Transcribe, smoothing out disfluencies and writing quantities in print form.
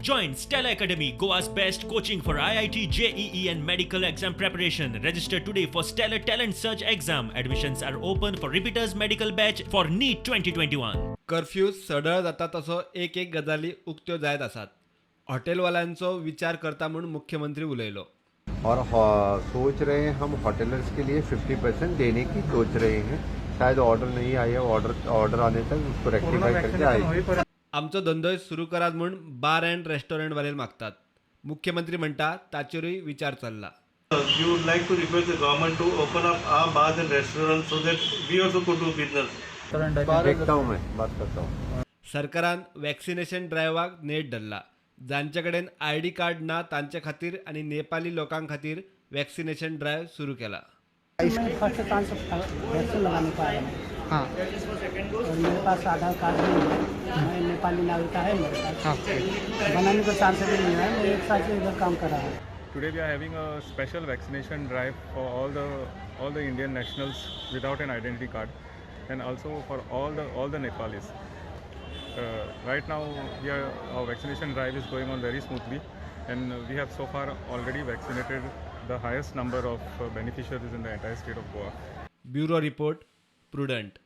Join Stellar Academy, Goa's best coaching for IIT, JEE and medical exam preparation. Register today for Stellar Talent Search exam. Admissions are open for repeaters medical batch for NEET 2021. Curfew सढळ जाता तसो एक एक गजाली उक्त्यो जायत आसात. हॉटेलवाल्यांचो विचार करता म्हूण मुख्यमंत्री उलयलो. और सोच रहे हैं, हम होटलर्स के लिए 50% देने की सोच रहे हैं. शायद ऑर्डर नहीं आई है. ऑर्डर ऑर्डर आने तक उसको रेक्टिफाई करके आएगी. आमचो धंदोय सुरू करात म्हूण बार अँड रेस्टॉरंटवाले मागतात. मुख्यमंत्री म्हणटा, ताचेरूय विचार चल्ला. We would like to request the government to open up our bars and restaurants so that we also could do business. देखता हूँ, मैं बात करता हूँ. सरकारान वॅक्सिनेशन ड्रायव्हाक नेट धरला. जांचे कडेन आयडी कार्ड ना तांचे खातीर आनी नेपाली लोकां खातीर वॅक्सिनेशन ड्रायव्ह सुरू केला. मैं फर्स्ट चांस वैक्सीन लगाने को आया हूँ. हाँ. और मेरे पास आधार कार्ड नहीं है. मैं नेपाली नागरिक है. मेरे पास बनाने को चांस भी नहीं है. मैं एक साल से इधर काम कर रहा हूँ. Today we are having a special vaccination drive for all the Indian nationals without an identity card, and also for all the Nepalis. Right now, our vaccination drive is going on very smoothly, and we have so far already vaccinated the highest number of beneficiaries in the entire state of Goa. Bureau report, Prudent.